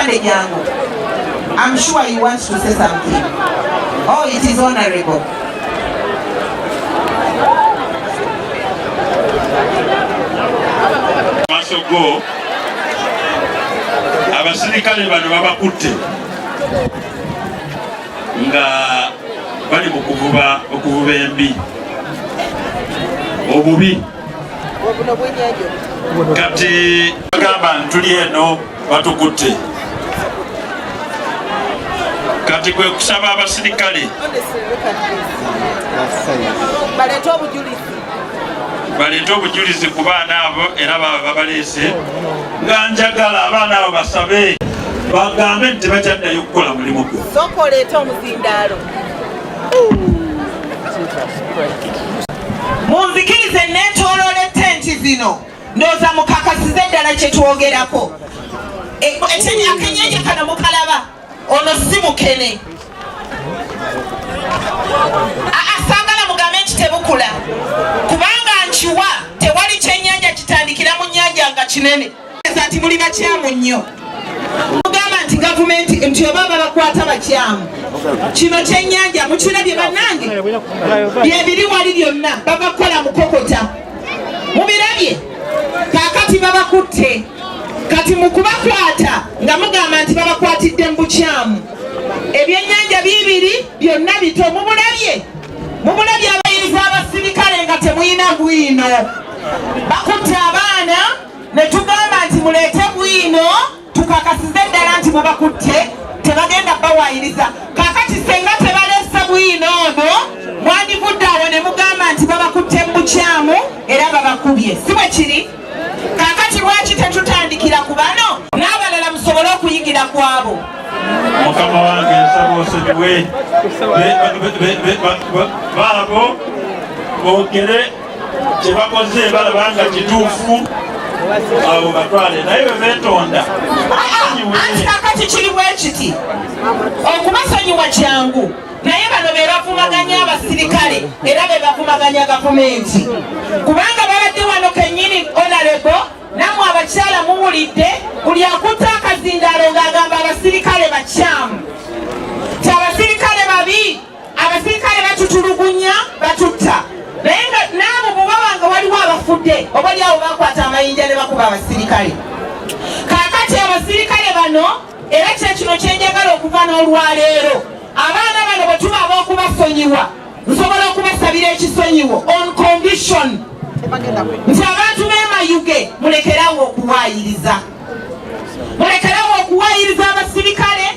Afande, jangu. I'm sure you want to say something. Oh, it is honorable. Maaso go, abasirikale bano babakutte nga bali mu kuvuba, okuvuba embi obubi. Kati bagamba ntuli eno batukutte. Kati kwe kusaba abasirikale baleete obujulizi, baleete obujulizi ku baana abo, era baba babaleese. Nga njagala abaana abo basabe, bagambe nti tebakyaddayo kukola mulimu gwe. Sooka oleete omuzindaalo. Munzikirize neetooloola ettenti zino. Ndowooza mukakasize ddala kye twogerako. Akenyenje kano mukalaba, ono si mukene. Saagala mugambe nti tebukula, kubanga nkiwa tewali kyennyanja kitandikira mu nnyanja nga kinene. Nti muli bakyamu nnyo, mugamba nti gavumenti nti oba babakwata bakyamu. Kino kyennyanja mukirabye bannange, byebiri wali byonna bava kukola mukokota, mubirabye. Kaakati babakutte. Kati mu kubakwata nga mugamba nti babakwatidde mu bukyamu. Ebyennyanja bibiri byonna bito, mubulabye, mubulabye. Abayiriza abasirikale nga temuyina bwino. Bakutte abaana ne tugamba nti muleete bwino tukakasize ddala nti mubakutte, tebagenda bawaayiriza. Kaakati senga tebaleese bwino ono, mwandivudde awo ne mugamba nti babakutte mu bukyamu era babakubye, si bwe kiri? Kaakati lwaki tetutandikira ku bano n'abalala musobole okuyigira ku abo? Mukama wange, nsaba osonyiwe baabo boogere kyebakoze, balaba nga kituufu, abo batwale, naye bwe beetonda. Anti kakati kiri bwe kiti, okubasonyiwa kyangu, naye bano be bavumaganya abasirikale era be bavumaganya gavumenti, kubanga babadde wano kennyini. Honorable, nammwe abakyala muwulidde buli akutte akazindaalo ng'agamba abasirikale bakyamu, ti abasirikale babi, abasirikale batutulugunya, batutta. Naye nga naabo bwebaba nga waliwo abafudde, oba oliawo bakwata amayinja ne bakuba abasirikale. Kaakati abasirikale bano, era kyekino kyenjagala okuva n'olwaleero, abaana bano bwe tuba ab'okubasonyiwa, nsobola okubasabira ekisonyiwo on condition nti abantu b'emayuge mulekerawo okuwaayiriza, mulekerawo okuwaayiriza abasirikale,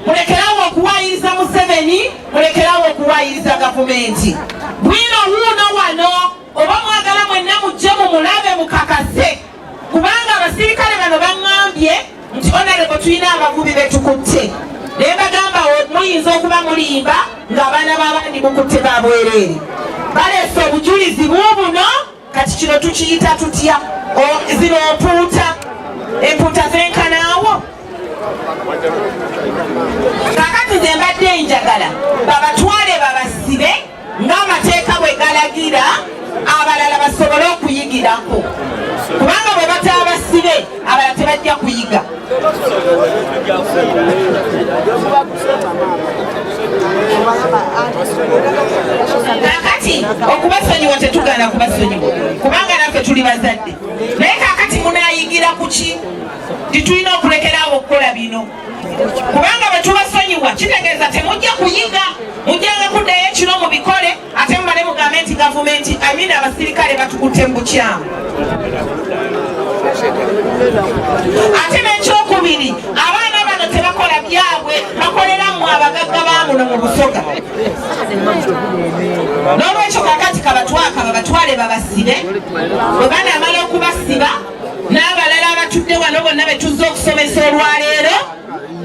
mulekerawo okuwaayiriza Museveni, mulekerawo okuwaayiriza gavumenti. Bwino wuuno wano, oba mwagala mwenna mujje mumulabe mukakase, kubanga abasirikale bano baŋŋambye nti, "Honorable, tulina abavubi betukutte." Naye bagamba muyinza okuba mulimba ng'abaana b'abandi mukutte babwereere. Baleese obujulizi buubuno. Kati kino tukiyita tutya? Zino mpuuta, empuuta zenkanaawo. Kakati ze mbadde njagala babatwale babasibe ng'amateeka bwe galagira, abalala basobole okuyigirako, kubanga bwe bataabasibe abalala tebajja kuyiga. Kakati okubasonyiwa tetugaana kubasonyiwa, kubanga naffe tuli bazadde. Naye kakati munayigira ku ki titulina okulekeraawo okukola bino? Kubanga bwe tubasonyiwa kitegeeza temujja kuyiga, mujjanga kuddayo ekiro mubikole, ate mumale mugambe nti gavumenti amina abasirikale batukutte mu bukyamu. Ate n'ekyokubiri, abaana bano tebakola byabwe, bakolera mmwe abagagga ba muno mu Busoga. N'olwekyo kakati kabatwaka babatwale babasibe. Bwe banaamala okubasiba, n'abalala abatudde wano bonna betuzza okusomesa olwaleero,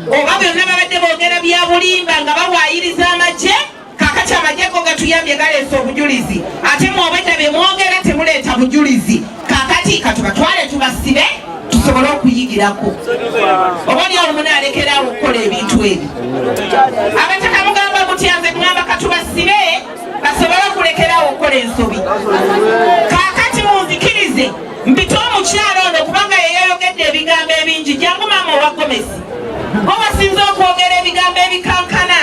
oba byonna babadde boogera bya bulimba nga bawaayiriza amagye. Kakati amagye go gatuyambye, galeese obujulizi, ate mwobedda bye mwogera temuleeta bujulizi. Kakati katubatwale tubasibe tusobole okuyigirako, oba oliawo munaalekerawo okukola ebintu ebyo. Abataka mugamba mutya? Nze mugamba katubasibe basobole okulekerawo okukola ensobi. Kakati munzikirize mpite omukyalo ono, kubanga yeyayogedde ebigambo ebingi. Jangu maama owa gomesi. Bo basinze okwogera ebigambo ebikankana.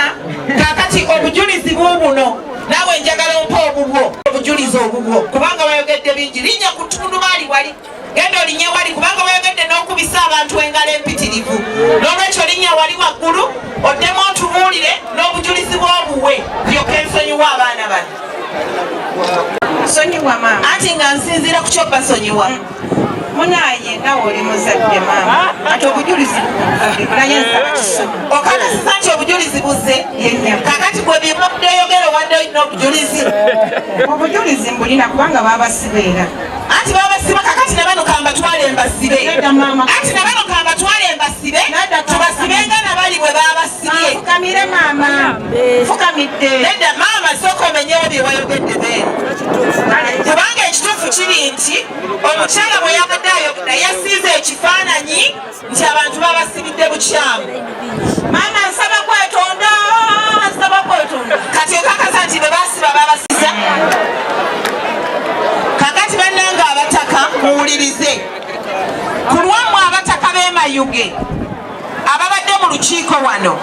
Kakati obujulizi buubuno, naawe njagala ompa obubwo, obujulizi obubwo, kubanga wayogedde bingi. Linnya ku ttundubaali wali, genda olinye wali, kubanga wayogedde n'okubisa abantu engalo empitirivu. N'olwekyo linnya wali waggulu, oddemu otubuulire n'obujulizi bw'obuwe, lyoka ensonyiwa abaana bano. Sonyiwa maama. Anti nga nsinziira ku kyobasonyiwa. Munaye nawe oli muzadde maama, kati obujulizi naye nsaba kisonyiwa. Okakasiza nti obujulizi buzze? Kakati gwe byebadde oyogera owadde olina obujulizi? Obujulizi mbulina, kubanga babasibeera. Anti babasiba. Kakati ne bano kambatwale mbasibe. Nedda maama. Anti ne bano kambatwale mbasibe. Nedda. Tubasibenga nabali bwe babasibye. Fukamire maama, fukamidde. Nedda maama, sooka omenyewo bye wayogedde then, kubanga ekituufu kiri nti omukyala bwe yabadde ayogera yasiize ekifaananyi nti abantu babasibidde bukyamu. Maama, nsaba kwetonda, nsaba kwetonda. Kati okakasa nti be basiba babasiza? Kakati bannanga abataka, muwulirize. Ku lwammwe abataka b'emayuge ababadde mu lukiiko wano,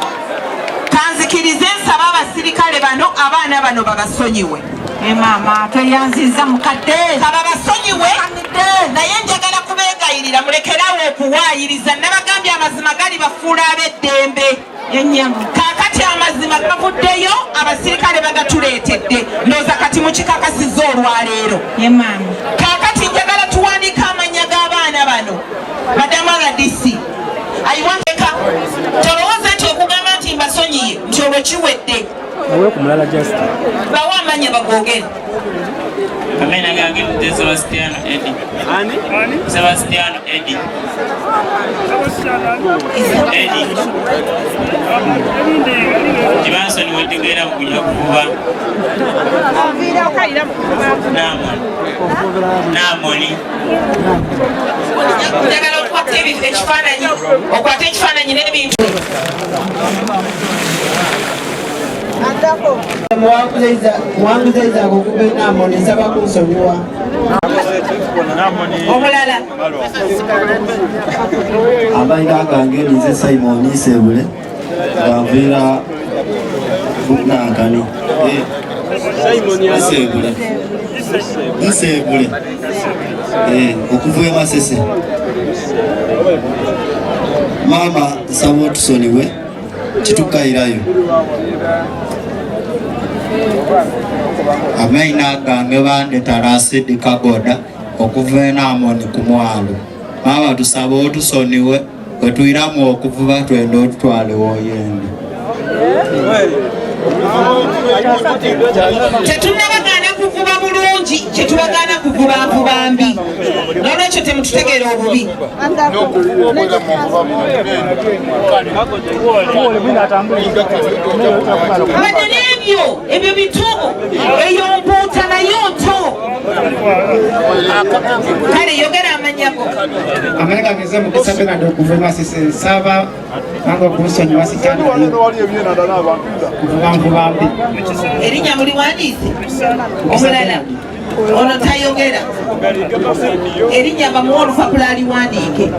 kanzikirize nsaba abasirikale bano, abaana bano babasonyiwe. E maama, tweyanziza mukadde. Kababasonyiwe, naye njagala kubeegayirira mulekerawo okuwaayiriza. Nabagambye amazima gali bafuula ab'eddembe. Ennyama. Kaakati amazima gavuddeyo, abasirikale bagatuleetedde. Ndowooza kati mukikakasizza olwaleero. Ye maama. Kaakati njagala tuwandiike amannya g'abaana bano. Madamu RDC, ayiwanteka tolowooza nti okugamba nti mbasonyiye nti olwo kiwedde. Awe ku mulala just. Bawe amannya bagoogere. Amena gange nte Sebastiano Edi. Ani? Sebastiano Edi. Edi. Tibansonyiwa ntegeera kuja kuvuba. Namoni. Namoni. Njagala okwate ekifaananyi, okwate ekifaananyi n'ebintu. Muwanguza Isaac okuva eNamoni, nsaba kunsonyiwa. Omulala. Amayina gange ninze Simon Sebule, nga nviira Bunankani. Sebule, Nsebule, okuva e Masese. Maama, nsaba otusonyiwe, kitukayirayo. Amaina gange bandeta Rasidi Kagoda okuva eNamoni ku mwalo. Maama, tusaba otusoniwe, wetwiramu okuvuba twenda otutwale woyende. Tetunnabagaana kuvuba bulungi, kyetubagaana kuvuba nvuba mbi. Nolwekyo temututegeera obubi. Badde n'ebyo ebyo bito, eyo mpuuta nayo nto. Kale yogera amannya go. Amanya gange nze Mukisa Benard okuva e Masese. Nsaba nange okunsonyiwa, sikyanayo kuvuba nvuba mbi. Erinnya muliwandiise. Omulala ono tayogera erinnya, bamuwa olupapula aliwandiike.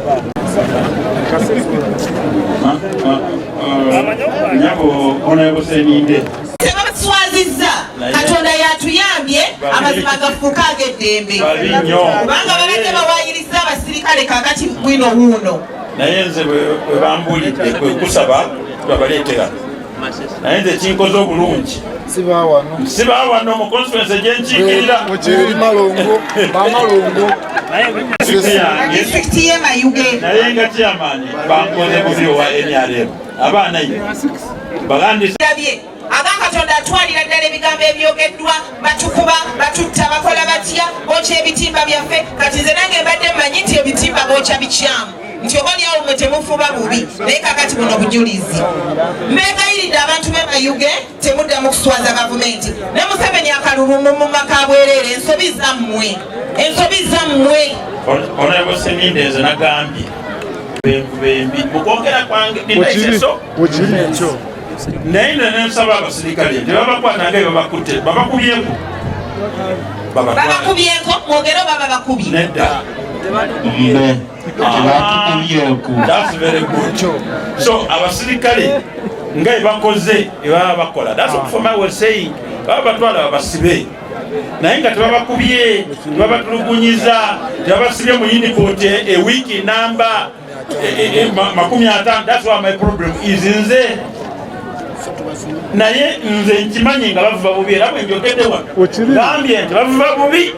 Nyabo Honorable Seninde. Tebaswazizza. Katonda yatuyambye, amazima gafuuka ag'eddembe. Babi nnyo. Kubanga babadde bawayiriza abasirikale. Kakati bwino wuuno. Naye nze bwe bambuulidde kwe kusaba babaleetera, naye nze kinkoze obulungi. Siba wano mu constituency gyenkiikirira. Eri Malongo, bamalongo. Yange. Disitulikiti y'e Mayuge. Naye nga chairman bankoze bubi owa NRM, abaana ye bagandisa. Labye aga Katonda atwalira ddala ebigambo ebyogeddwa, batukuba, batutta, bakola batya, bookya ebitimba byaffe. Kati nze nange mbadde mmanyi nti ebitimba bookya bikyamu, nti oba oliawo mwe temufuba bubi, naye kakati buno bujulizi. Mbegayiridde abantu b'e Mayuge, temuddamu kuswaza gavumenti ne Museveni. Akalulu mu maka bwereere. Ensobi zammwe, ensobi zammwe. Honorable Seninde, nze nagambye benvuba embi mu kwogera kwange ninaiseso, naye nze nensaba abasirikale tebabakwata nga babakutte, babakubyeko. Babakubyeko? Mwogere oba babakubye. Nedda. Mbe. Tebatukubyeku. That's very good. So abasirikale nga ebakoze ebaba bakola, that's what former was saying, baba batwala babasibe, naye nga tebabakubye, tebabatulugunyiza, tebabasibye mu yinikooti ewiiki namba 50. That's why my problem is nze, naye nze nkimanyi nga bavuba bubi, era bwe njogedde wano gambye nti bavuba bubi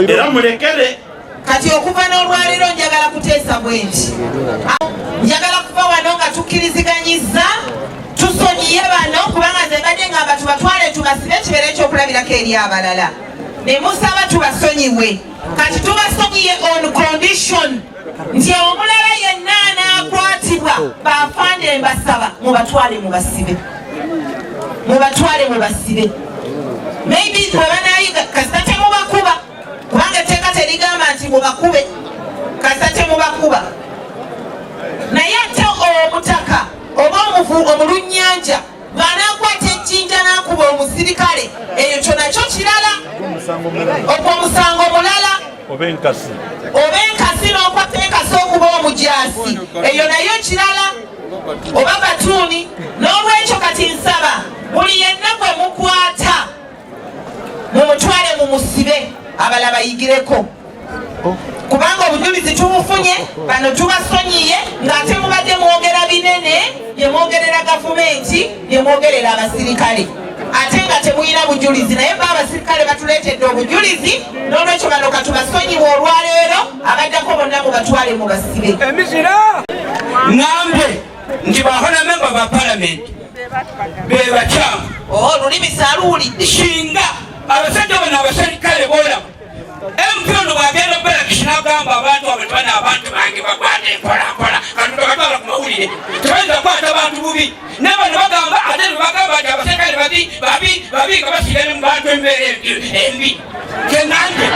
era mulekere. Kati okuva n'olwaleero njagala kuteesa bwe nti, njagala kuva wano nga tukkiriziganyiza, tusonyiye bano, kubanga nze mbadde ngamba tubatwale tubasibe kibeere ekyokulabirako eri abalala, ne musaba tubasonyiwe. Kati tubasonyiye on condition nti omulala yenna anaakwatibwa, bafande mbasaba mubatwale mubasibe, mubatwale mubasibe. Maybe bwe banayiga, kasita temubakuba, kubanga etteeka terigamba nti mubakube, kasita temubakuba. Naye ate omutaka oba omuvu omulunnyanja bw'anaakwata ejjinja n'akuba omusirikale, eyo kyo nakyo kirala, ogwo omusango mulala. Oba enkasi. Oba enkasi, n'okwata enkasi okuba omujaasi, eyo nayo kirala, oba batuuni. N'olwekyo kati nsaba buli yenna gwe mukwata mumutwale mumusibe, abalala bayigireko, kubanga obujulizi tubufunye, bano tubasonyiye, ng'ate mubadde mwogera binene bye mwogerera gavumenti, bye mwogerera abasirikale, ate nga temulina bujulizi. Naye ba abasirikale batuleetedde obujulizi. N'olwekyo bano katubasonyiwe olwaleero, abaddako bonna mubatwale mubasibe. Ŋŋambye nti ba honourable member ba parliament be bakyamu. Olulimi saaluwulidde. Singa abasajja bano abaserikale boolaba MP ono bwagenda barracks n'agamba abantu abo tebana, abantu bange bakwata empolampola, katutwala ku mawulire, tebayinza kukwata bantu bubi. Naye bano bagamba, ate nebagamba nti abaserikale babi babi babi, nga basiga ne mu bantu embeera embi. Kyeŋŋambye.